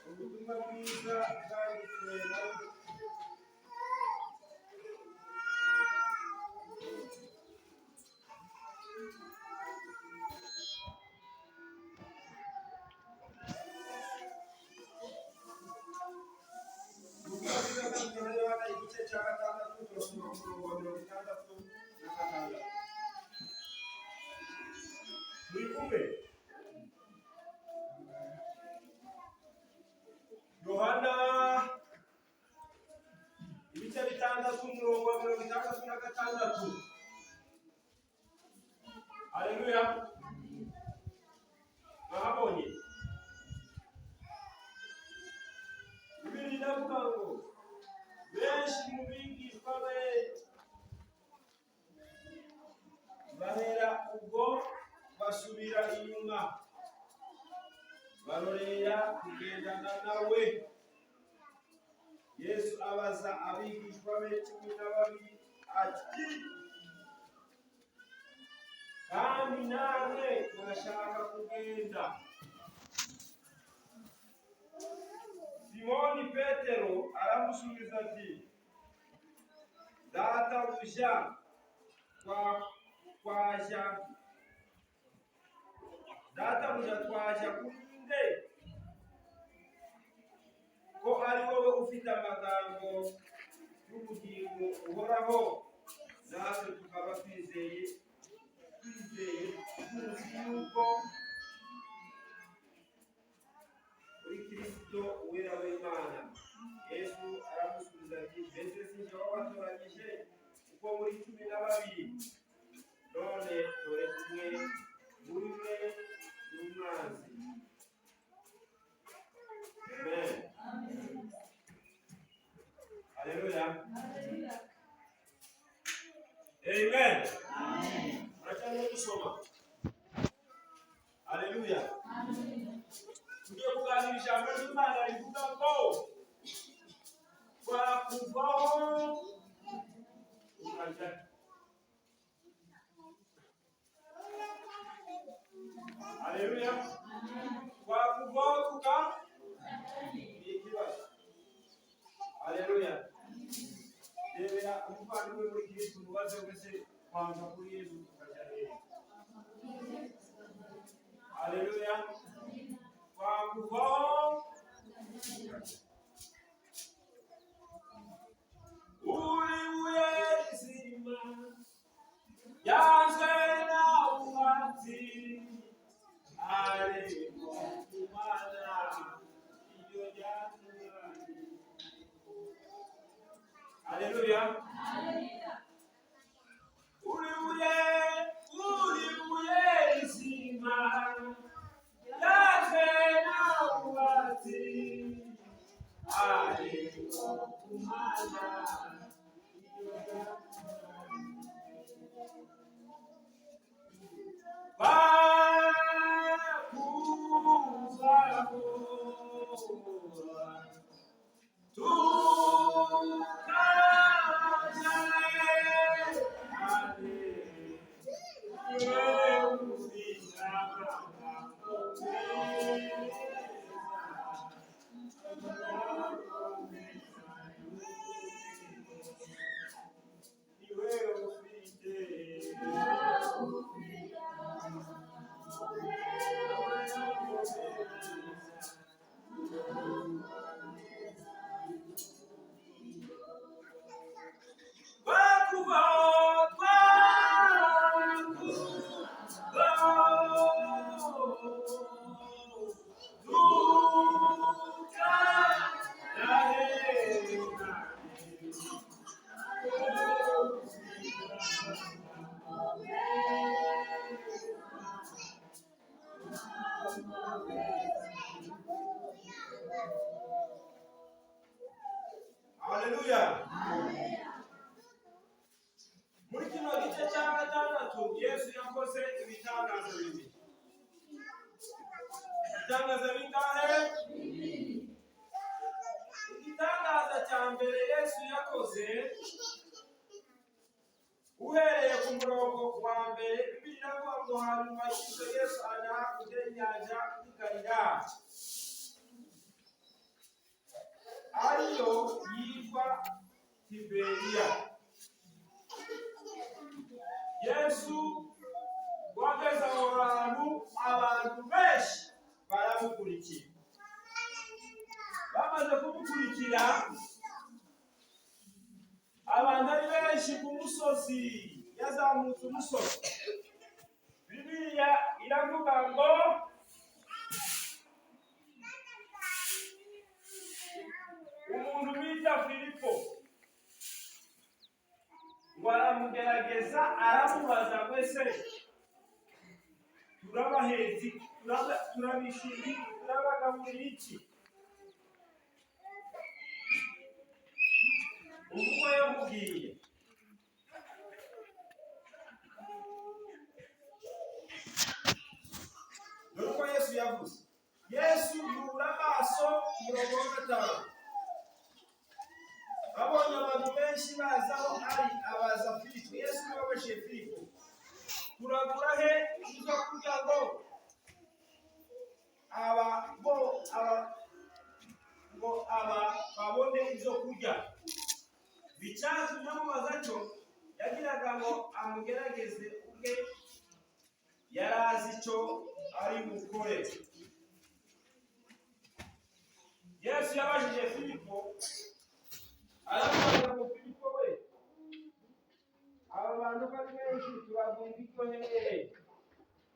Ubutumwa bwiza bwanditswe na Ubutumwa bwiza bwanditswe na Yohana, igice cya 6, turasoma ku murongo wa 66. Muri kumwe? Yohana ibice 6, umurongo wa 66. Haleluya! Mwahabonye? Bibiliya iravuga ngo benshi mu bigishwa be bahera ubwo basubira inyuma, barorera kugendana nawe. Yesu abaza abigishwa be 12 ati: "Kandi namwe murashaka kugenda?" Simoni Petero aramusubiza ati: "Databuja, twaja, databuja, twaja kuri nde, ko ari wowe ufite amagambo y'ubugingo buhoraho, natwe tukaba twizeye, tuzi yuko uri Kristo, Uwera w'Imana." Yesu aramusubiza ati: "Mbese si jye wabatoranyije uko muri 12? None dore umwe muri mwe ni umwanzi." Amen. Haleluya, amen. Muracyarimo gusoma. Haleluya! Tugiye kuganira ijambo ry'Imana rivuga ngo twakuvaho tukajya. Haleluya! Twakuvaho tuka ni ikibazo. Haleluya! Rebera umuvandimwe muri Kristo, mubaze wese: twava kuri Yesu tukajya hehe? Haleluya! Twakuvaho tukajya. Uri ibuye rizima ryanzwe n'abubatsi, ariko ku Mana iryo ryatunganye. Haleluya! Uri ibuye, uri ibuye rizima ryanzwe n'abubatsi, ariko ku Mana iryo ryatunganye. Twakuvaho tukajya he? Wewe ufite amagambo meza. Ni wewe ufite amagambo meza. Twakuvaho, twakuvaho tukajya he? Haleluya! Muri kino gice cya 6, Yesu yakoze ibitangaza bibiri. Ibitangaza bingahe? Igitangaza cya mbere Yesu yakoze, uhereye ku murongo wa 1, Bibiliya iravuga ngo: "Hanyuma y'ibyo Yesu ajya hakurya y'inyanja y'i Galilaya." Ariyo yitwa Tiberiya. Yesu wageze aho hantu, abantu benshi baramukurikira. Bamaze kumukurikira, abantu ari benshi ku musozi, yazamutse umusozi. Bibiliya iravuga ngo umuntu bita Filipo ngo aramugerageza, aramubaza ngo: "Ese turabaheza iki? Turabishyura iki? Turabagaburira iki?" Ubwo yamubwiye, dore uko Yesu yavuze. Yesu yubura amaso, umurongo wa 5, abonye abantu benshi baza aho ari, abaza Filipo. Yesu niwe wabajije Filipo: "Turagura he ibyo kurya ngo aba bo aba ngo aba babone ibyo kurya?" Icyatumye amubaza cyo, yagiraga ngo amugerageze, ubwe yari azi icyo ari bukore. Yesu yabajije Filipo, aramubaza ngo: "Filipo we, aba bantu ko ari benshi, tubagurira ibyo hehe?"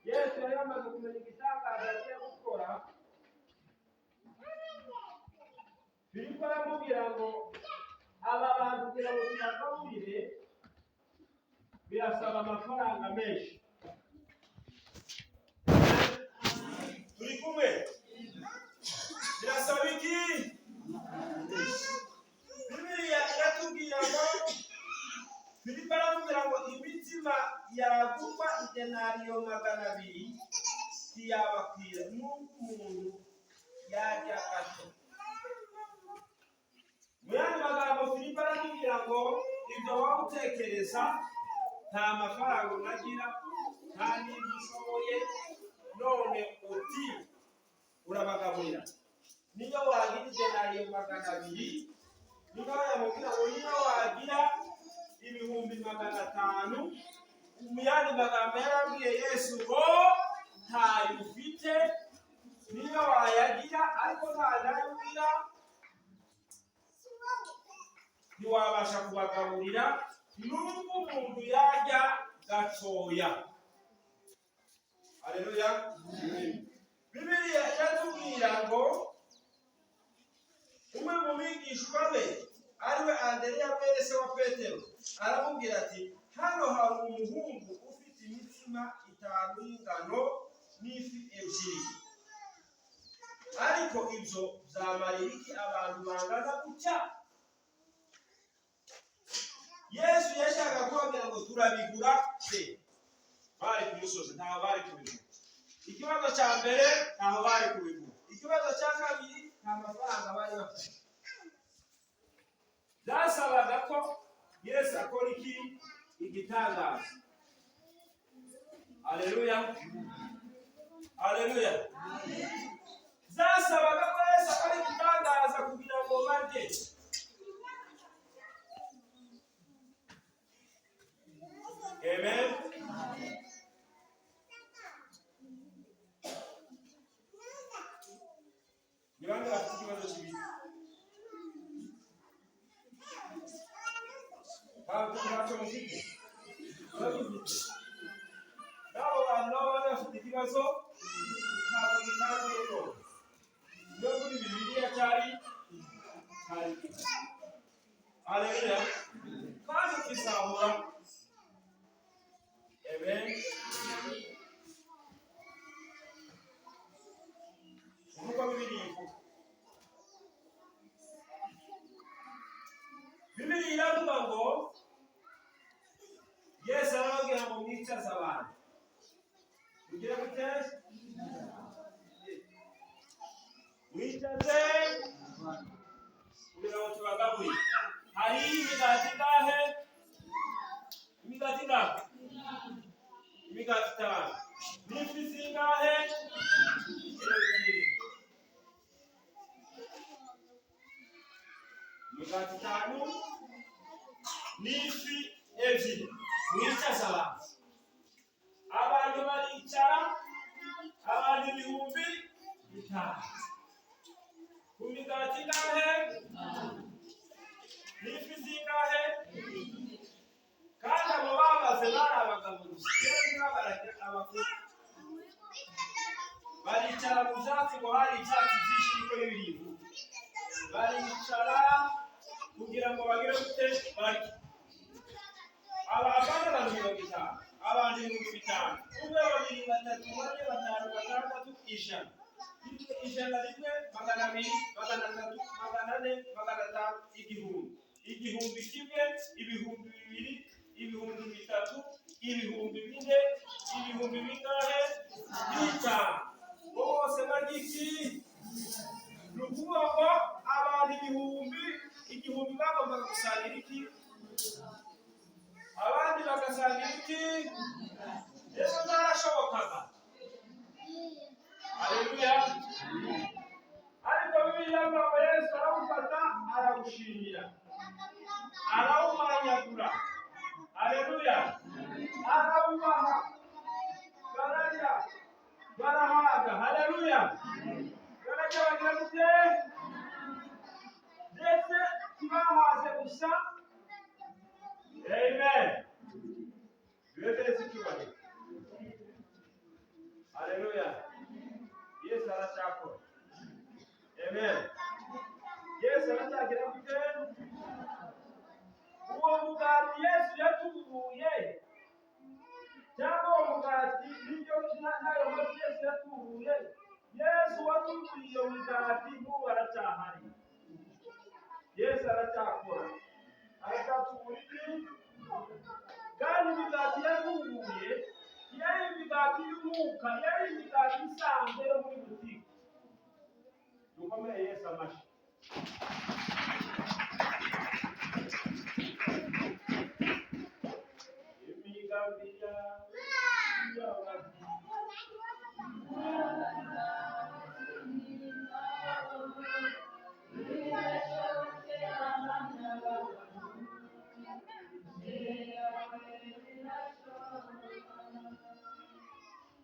Yesu yari yamaze kumenya igitangaza agiye gukora. Filipo aramubwira ngo: "Aba bantu kugira ngo tubagaburire birasaba amafaranga menshi." Turi kumwe? Birasaba iki? Bibiliya iratubwira ngo Filipo aramubwira ngo imitsima yagurwa idenariyo 200 ntiyabakwira n'ubwo umuntu yarya gato. Mu yandi magambo, Filipo aramubwira ngo: "Ibyo waba utekereza, nta mafaranga unagira, nta n'ibyo ushoboye, none uti urabagaburira. Niyo wagira idenariyo 200, niyo yamubwira ngo niyo wagira 500,000." Mu yandi magambo yarabwiye Yesu ngo: "Ntayo ufite, niyo wayagira ariko nta nayo ugira, ntiwabasha kubagaburira nubwo umuntu yarya gatoya." Haleluya! Bibiliya iratubwira ngo umwe mu bigishwa be, ariwe Andereya mwene se wa Petero, aramubwira ati: "Hano hari umuhungu ufite imitsima itanu y'ingano n'ifi ebyiri, ariko ibyo byamarira iki abantu bangana gutya?" Yesu yashakaga kubabwira ngo: "Turabigura se?" Bari ku musozi, ntaho bari kubigura. Ikibazo cya mbere, ntaho bari kubigura. Ikibazo cya kabiri, nta mafaranga bari bafite. Byasabaga ko Yesu akora iki? Igitangaza. Aleluya, aleluya! Byasabaga ko Yesu akora igitangaza kugira ngo barye. Amen. Ni bande bafite ikibazo cy'ibiti? Ntabwo ntacyo mufite. Uragifite? N'abo bantu nabo bari bafite ikibazo, ntabwo gitangiye none. No muri Bibiliya cyari gihari. Haleluya! Kandi kizahora. Amen. Nkuko Bibiliya ivuga, Bibiliya iravuga ngo Yesu arababwira ngo: "Mwicaze abantu." Mugire gute? Mwicaze kugira ngo tubagaburire. Hari imigati ingahe? Imigati ingahe? Imigati itanu n'ifi zingahe? Ebyiri. Imigati itanu n'ifi ebyiri, mwicaze abantu. Abantu baricara, abantu 5000 ku migati ingahe n'ifi zingahe? Kandi abo babaze bari abagabo gusa, rero ntibabaraga abagore. Baricara mu byatsi, ngo hari ibyatsi byinshi niko bibiri. Baricara kugira ngo bagere gute? Barye. Aba abana, abantu 50, abantu 5000, umwe, babiri, batatu, bane, batanu, batandatu, 100, rimwe, 101, 200, 300, 400, 500, 1000, 1001, 2000, 3000, 4000, ibihumbi bingahe? 5. Bose barya iki? Ni ukuvuga ngo abantu 1000 bagombaga gusangira iki? Abandi bagasangira iki? Rero byarashobokaga. Haleluya! Ariko Bibiliya ivuga ngo Yesu arawufata, arawushimira, arawumanyagura. Haleluya! Arawubaha, bararya, barahaga. Haleluya! Bararya, bagira gute? Ndetse ntibahaze gusa. Amen. Bibe icyubahiro. Haleluya! Yesu aracyakora. Amen. Yesu aracyagira gute? Uwo mugati Yesu yatubuye, cyangwa uwo mugati n'ibyo n'ayo mafi Yesu yatubuye, Yesu watubuye iyo migati n'ubu aracyahari. Yesu aracyakora, aracyatubura iki? Kandi imigati yatubuye yari imigati y'umwuka, yari imigati isanzwe yo muri butike. Dukomere Yesu amashyi. Imigambi yawe y'abantu.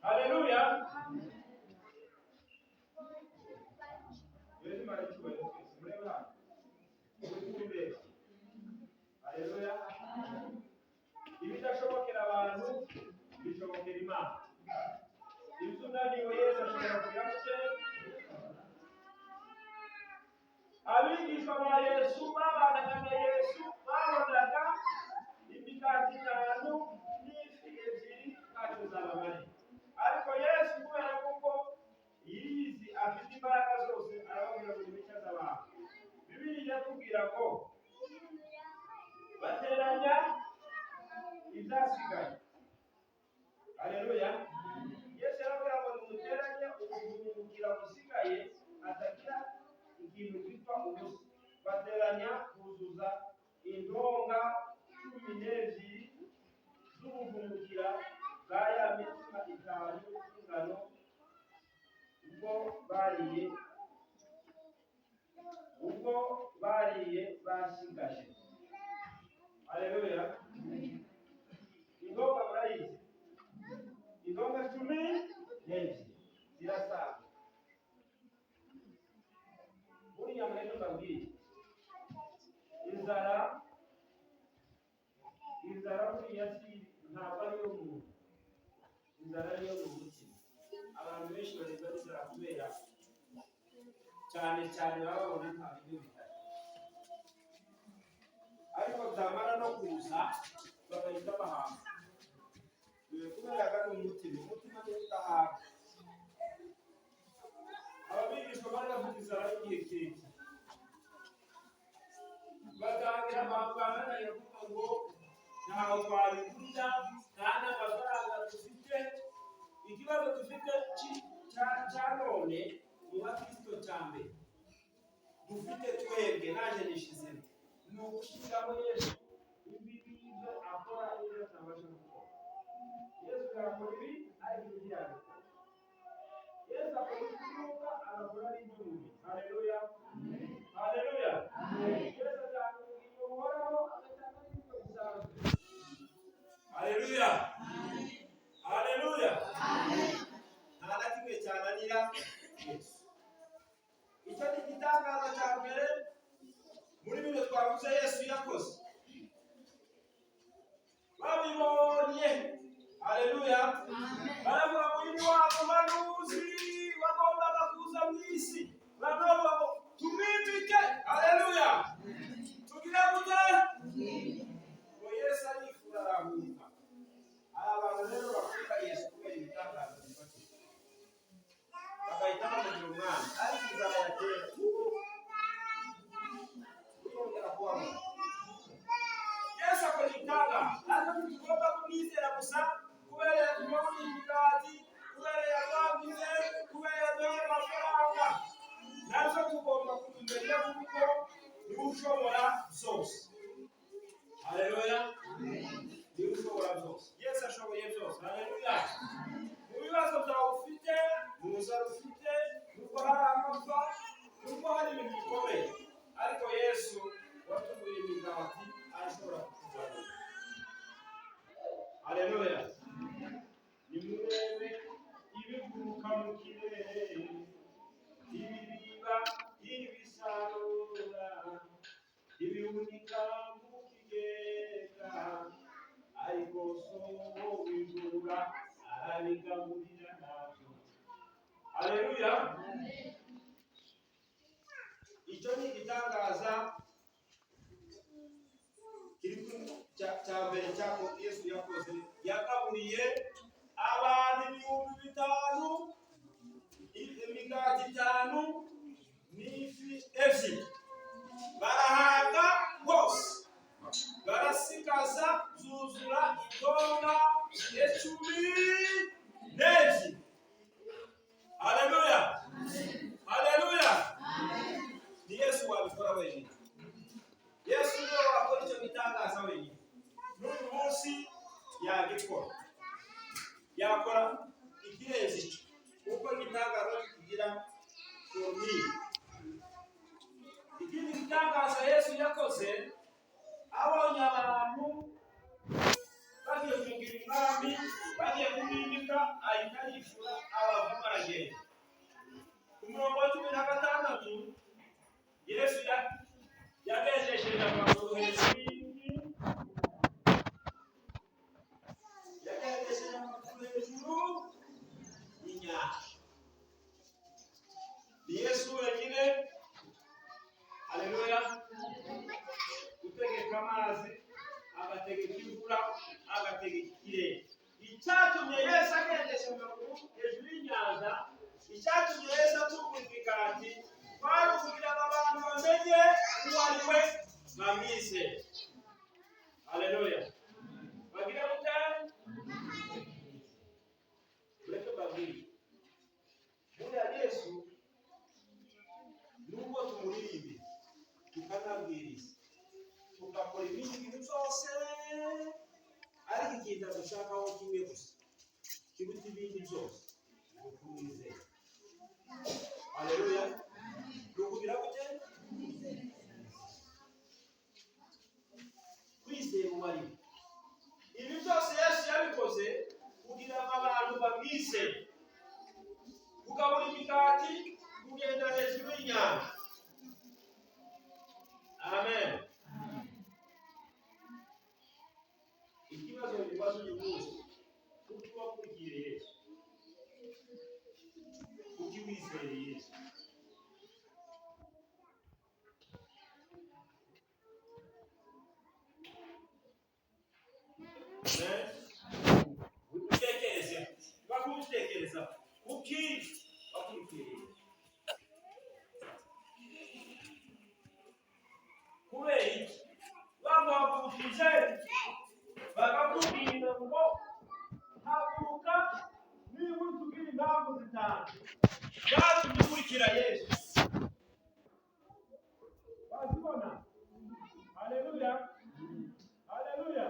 Haleluya! Yesu Imana icyubahiro twese. Murebe hano uri imbere. Haleluya! Ibidashobokera abantu bishobokera Imana. Ibyo unaniwe, Yesu ashobora kugira gute? Abigishwa ba Yesu babanaga na Yesu babonaga imigati itanu n'ifi ebyiri, ntacyo zabamariye. Ariko Yesu, kubera kuko yiyizi, afite imbaraga zose, arababwira ngo nimwicaze abantu. Bibiliya iratubwira ngo bateranya ibyasigaye. Haleluya! Yesu yarababwira ngo nimuteranye ubuhungukira busigaye, hatagira ikintu gipfa ubusa. Bateranya, buzuza intonga 12 z'ubuhungukira bwa ya mitsima itanu y'ingano ubwo bariye basigaje. Haleluya! Intonga murayizi, intonga 12 zirasaga. Buriya mureke mbabwire, inzara buriya si ntabwo ariyo muntu, inzara ariyo mu mutima. Abantu benshi baribwa n'inzara kubera cyane cyane baba babona nta biryo bihari, ariko byamara no kuza bagahita bahaga. Kubera ko ari umutima, umutima niwo udahaga. Aba bigishwa bari bafite inzara y'igihe kirekire, batangira bananira kuvuga ngo ntaho twabigurira, nta n'amafaranga dufite. Ikibazo dufite cya none mu bakristo, cya mbere dufite twebwe, naje nishizemo, ni ugushyiramo Yesu imbibi y'ibyo akora n'ibyo atabasha gukora. Yesu yakora ibi, ariko ibi ntiyabikora. Yesu akora iby'umwuka, agakora n'iby'umubiri. Haleluya, haleluya! Yesu. Cyananira Yesu. Icyo ni igitangaza cya mbere muri bino twavuze Yesu yakoze. Babibonye, haleluya, baravuga ngo uyu ni wa muhanuzi wagombaga kuza mu isi. Baravuga ngo tumwimike. Haleluya! Tugire gute? Ngo Yesu arifura, arahuka. Hari abantu rero bakunda Yesu kubera ibitangaza bifatika, bagahita bamugira umwami, ariko inzara yatera urongera kubabona. Yesu akora ibitangaza, ariko ntitugomba kumwizera gusa kubera yatugaburiye imigati, kubera yatwambitse, kubera yaduhaye amafaranga. Nazo tugomba kumumenya kuko niwe ushobora byose. Haleluya! Niwe ushobora byose. Yesu ashoboye byose. Haleluya! Mu bibazo byawe ufite, mu nzara ufite, nubwo hari amapfa, nubwo hari ibintu bikomeye, ariko Yesu watubuye imigati arashobora kukugaburira. Haleluya! Nimurebe ibiguruka mu kirere, ibibiba, ibisarura, ibihunika mu kigega, ariko So w'ijuru arabigaburira nabyo. Haleluya! Icyo ni igitangaza kiri cya mbere cyako Yesu yakoze. Yagaburiye abantu 5000 imigati itanu n'ifi ebyiri, barahaga bose, barasigaza, zuzura intonga 12. Haleluya! Haleluya! Ni Yesu wabikora wenyine. Yesu niwe wakora icyo gitangaza wenyine. N'uyu munsi yagikora, yakora ikirenze icyo, kuko igitangaza kigira formule. Ikindi gitangaza Yesu yakoze, abonye abantu bagiye kumugira umwami, bagiye kumwimika, ahita yishura abavuma, aragenda. Ku murongo wa 16, Yesu yagendesheje amaguru hejuru y'indi, yagendesheje amaguru hejuru y'inyanja. Ni Yesu wenyine, haleluya, gutegeka amazi, agategeka imvura, agategeka ikirere. Icyatumye Yesu agendesha amaguru hejuru y'inyanja, icyatumye Yesu atubura imigati, kwari ukugira ngo abantu bamenye uwo ari we, bamwizere. Haleluya! Bagira gute? Ureke mbabwire, buriya Yesu, nubwo tumuririmbe, tukanabwiriza, tugakora ibindi bintu byose, ariko ikintu adushakaho kimwe gusa kiruta ibindi byose ni ukumwizera. Haleluya! Ni ukugira gute? Kwizera uwo ari we. Ibi byose Yesu yabikoze kugira ngo abantu bamwizere: kugabura imigati, kugenda hejuru y'inyanja. Amen. Ikibazo bibaza uyu munsi: kuki wakurikiye Yesu? Kuki wizeye Yesu? Amen. Utekereze, bakubitekereza, kuki wakurikiye Yesu? Kubera iki baguhagurukije, bakakubwira ngo haguruka, niba utubwira impamvu zitanu zatumye ukurikira Yesu? Wazibona? Haleluya! Haleluya!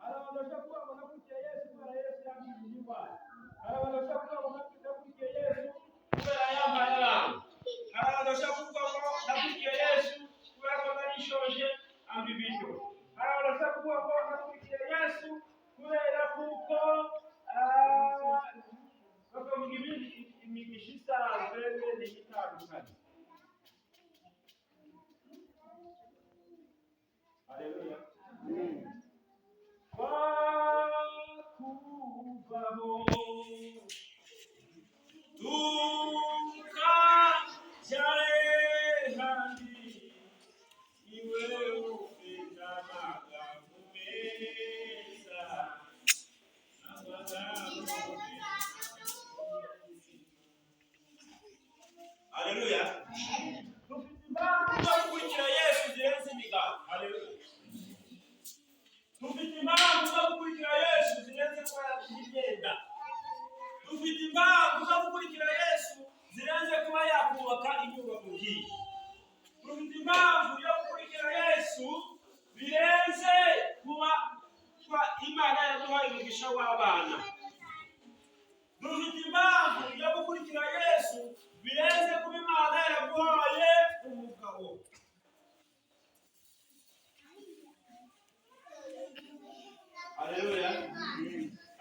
Hari abantu bashobora kuvuga ngo nakurikiye Yesu kubera Yesu yankijije indwara. Hari abantu bashobora kuvuga ngo nakurikiye Yesu kubera yampaye abana. Hari abantu bashobora kuvuga ngo nakurikiye Yesu kubera ko nari nshonje, ampa ibiryo. Hari abantu bashobora kuvuga ngo nakurikiye Yesu kubera kuko, bakabwira. Imigisha isanzwe niyo itandukanye. Haleluya. Twakuvaho tukajya ahandi, niwe ufite amagambo meza, amagambo meza. Haleluya. Dufite impamvu zo gukurikira Yesu zirenze imigati. Haleluya. Dufite impamvu zo gukurikira Yesu zirenze kuba yaduha imyenda. Dufite impamvu zo gukurikira Yesu zirenze kuba yakubaka inyubako ngiyi. Dufite impamvu yo gukurikira Yesu birenze kuba Imana yaduhaye umugisha w'abana. Dufite impamvu yo gukurikira Yesu birenze kuba Imana yaraguhaye umugabo. Haleluya.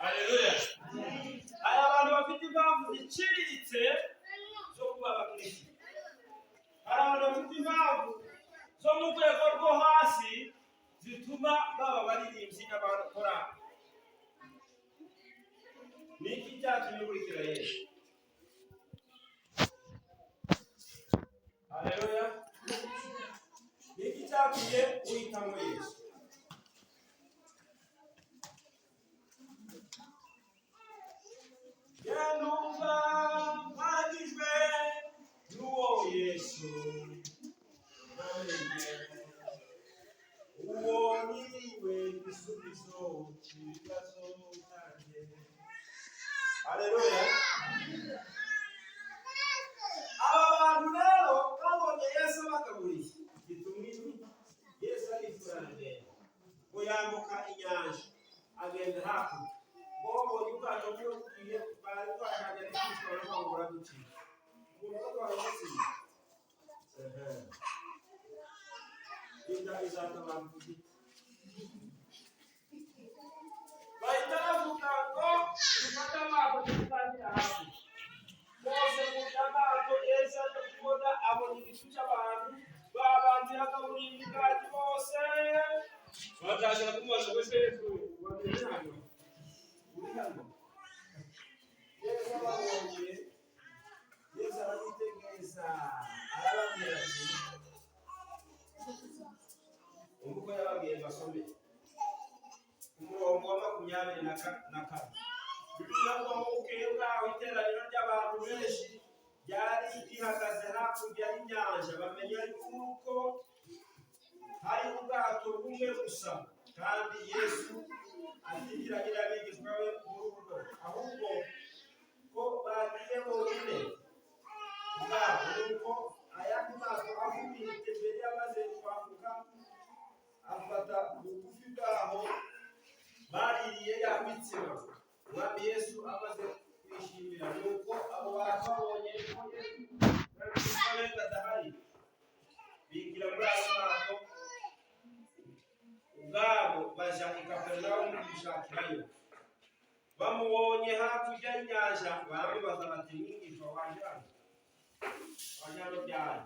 Haleluya. Hari abantu bafite impamvu ziciriritse zo kuba abakristo. Hari abantu bafite impamvu zo mu rwego rwo hasi zituma baba abaririmbyi n'abakora. Ni iki cyatumye ukurikira Yesu? Haleluya. Ni iki cyatumye uhitamo Yesu? Numva mpagijwe n'uwo Yesu namenye, uwo niwe gisubizo cy'ibibazo byanjye. Haleluya. Aba bantu rero babonye Yesu abagaburiye, bituma Yesu arifura aragenda ngo yambuka inyanja agenda hakurya. Babonye ubwato bwuzuye, bari bwatangiye kwicwa baravuga ngo buraducika. Umuntu baramutsiye. Inda izatabara ku giti. Bahita bavuga ngo dufate amato dutangire hakurya. Bose mu amato, Yesu aje kubona abona igicu cy'abantu babanje akabura imigati bose. Batangira kumubaza ngo ese Yesu wameze hano? Uri hano? Yesu ababonye, Yesu arabitegereza, arababwira ati, umva uko yababwiye, basome umurongo wa 24. Bibiliya ngo bukeye bwaho iteraniro ry'abantu benshi ryari rihagaze hakurya y'inyanja, bamenya yuko hari ubwato bumwe gusa, kandi Yesu atigiranye n'abigishwa be muri ubwo, ahubwo ko bagiye bonyine ubwabo. Nuko ayandi mato avuye i Tiberiya amaze kwambuka afata bugufi bwaho baririye ya mitsima, Umwami Yesu amaze kwishimira. Nuko abo bantu babonye ko Yesu n'abigishwa be badahari, bigira muri ayo mato ubwabo baja i Kaperinawumu kumushakirayo. Bamubonye hakurya y'inyanja, baramubaza bati: "Mwigisha, waje hano, waje hano ryari?"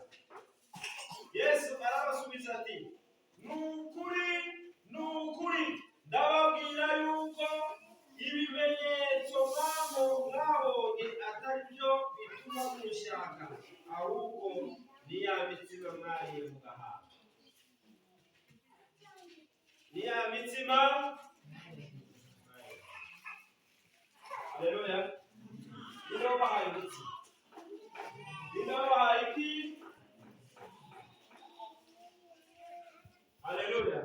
Yesu arabasubiza ati: "Ni ukuri, ni ukuri, ndababwira yuko ibimenyetso mwabonye atari byo bituma mushaka, ahubwo ni ya mitsima mwariye mugahaga." Ni ya mitsima. Haleluya. Ninde wabahaye imitsima? Ninde wabahaye iki? Haleluya.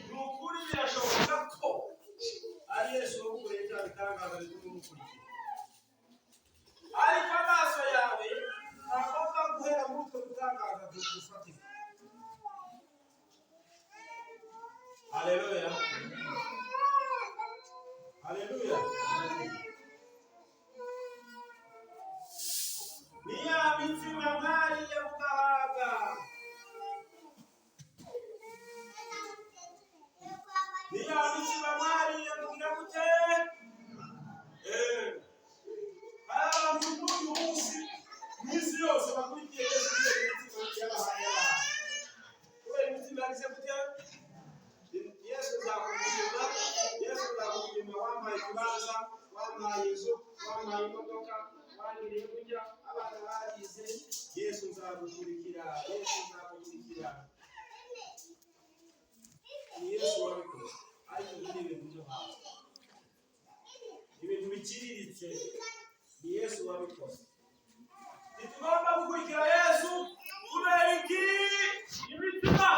Ni ukuri, birashoboka ko ari Yesu wagukoreye bya bitangaza bituma umukurikira, ariko amaso yawe ntagomba guhera muri utwo dutangaza dufatika. Haleluya. Haleluya. Ni ya mitsima mwariye mugahaga. Ni ya mitsima mwariye mugira gute? Yose bakurikiye Yesu kubera imitima yabahaye abantu, kubera imitima yagize gutya. Yesu nzakugushima, Yesu nzakugushima, wampaye ikibanza, wampaye inzu, wampaye imodoka, wangiriye gutya, abana barize. Yesu nzagukurikira, Yesu nzagukurikira. Ni Yesu wabikoze, ariko ibi ni ibintu byo hasi, ibintu biciriritse. Ni Yesu wabikoze. Ntitugomba gukurikira Yesu kubera iki? Imitima.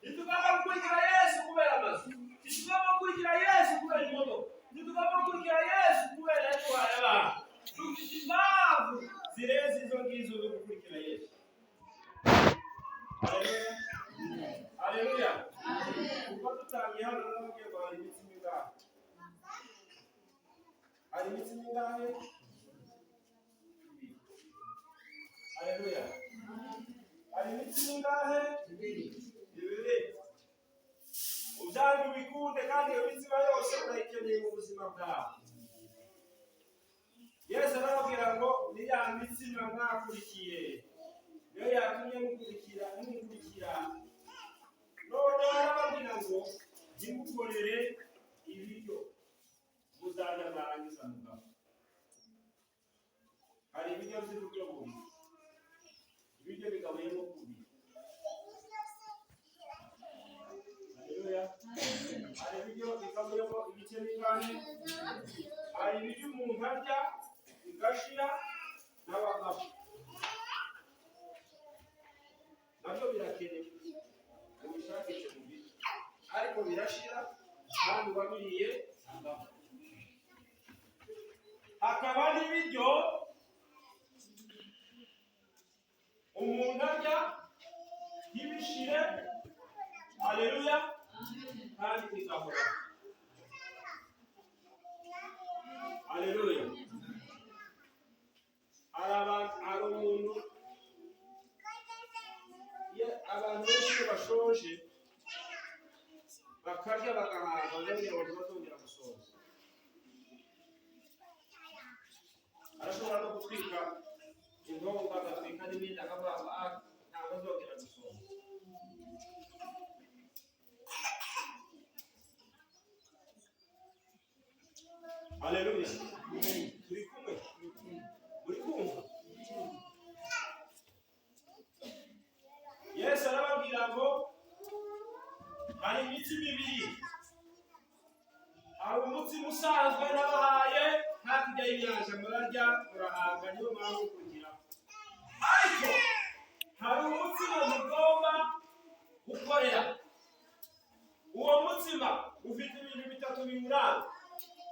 Ntitugomba gukurikira Yesu kubera amazu. Ntitugomba gukurikira Yesu kubera imodoka. Ntitugomba gukurikira Yesu kubera yaduhaye abantu. Dufite impamvu zirenze izo ngizo zo gukurikira Yesu. Haleluya, haleluya! Kuko dutangiye hano narababwiye ngo hari imitsima ingahe? Hari imitsima ingahe? Ibiri. Haleluya! Hari imitsima ingahe? Ibiri. Ubyange ubikunde, kandi iyo mitsima yose urayikeneye mu buzima bwawe. Yesu arababwira ngo ni ya mitsima mwakurikiye, niyo yatumye mukurikira, mukurikira. None arababwira ngo ntimukorere ibiryo muzarya mwarangiza mugapfa. Hari ibiryo by'uburyo bubiri, ibiryo bigabuyemo kubiri. Haleluya! Hari ibiryo bigabuyemo ibice bingahe? Hari ibiryo umuntu arya bigashira nawe agapfa, nabyo birakenewe, ubishakishe mu biryo, ariko birashira kandi uwabiriye agapfa. Hakaba n'ibiryo umuntu arya ntibishire, haleluya, kandi bigahora. Haleluya! Hari abantu, hari umuntu, iyo abantu benshi iyo bashonje bakarya bagahaga, bongera ngo ntibazongera gusoza. Arashobora no gutwika intongo, agatwika n'ibindi, akavuga ngo ah, ntabwo azongera gusoza. Haleluya! Turi kumwe? Muri kumva? Yesu arababwira ngo hari imitsima ibiri. Hari umutsima usanzwe nabahaye hakurya y'inyanja, murarya murahaga, niyo mpamvu kugira. Ariko hari umutsima mugomba gukorera. Uwo mutsima ufite ibintu bitatu biwuranga.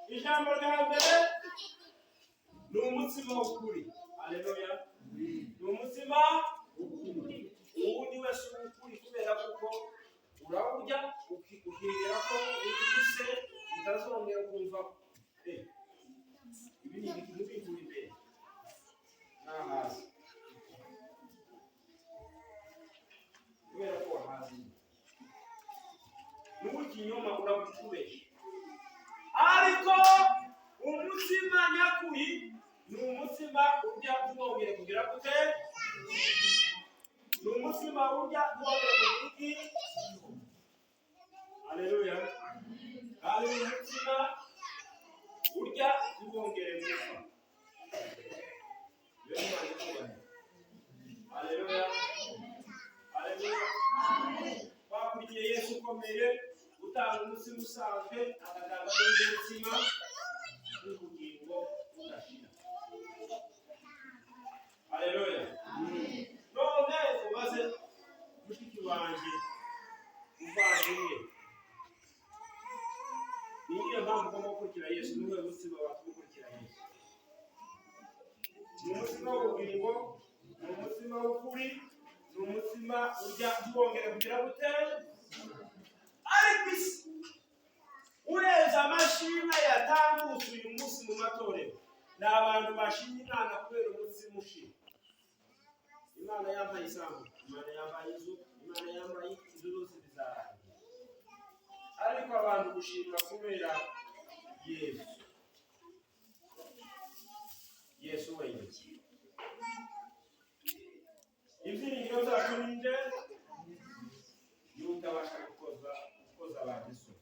Ijambo rya mbere ni umutsima w'ukuri. Haleluya! Ni umutsima w'ukuri. Ubu ni wese w'ukuri, kubera kuko urawurya ukibwira ko uguse utazongera kumva. Ibi ni ibintu bikuri imbere n'ahazi, kubera ko wahazi n'uw'ikinyoma uragukubesha. Ariko umutsima nyakuri ni umutsima urya ntiwongere kugira gute? Ni umutsima urya ntiwongere kugira iki? Haleluya! Kandi ni umutsima urya ntiwongere gupfa. Iyo ni Imana icyubahiro. Haleluya, haleluya! Twakurikiye Yesu ukomeye, utanga umutsima usanzwe, agatanga n'undi mutsima w'ubugingo budashira. Haleluya! None ubaze mushiki wanjye, muvandimwe, ni iyihe mpamvu ugomba gukurikira Yesu? Ni uwuhe mutsima watuma ukurikira Yesu? Ni umutsima w'ubugingo, ni umutsima w'ukuri, ni umutsima urya ntiwongere kugira gute? Ariko isi, urebye amashimwe yatambutse uyu munsi mu matorero, ni abantu bashimye Imana kubera umutsima ushira. Imana yambaye isambu, Imana yambaye inzu, Imana yambaye inzu, zose bizarangira. Ariko abantu gushima kubera Yesu, Yesu wenyine. Ibyiringiro byacu ni nde? Niba utabasha gukoza abantu isoni.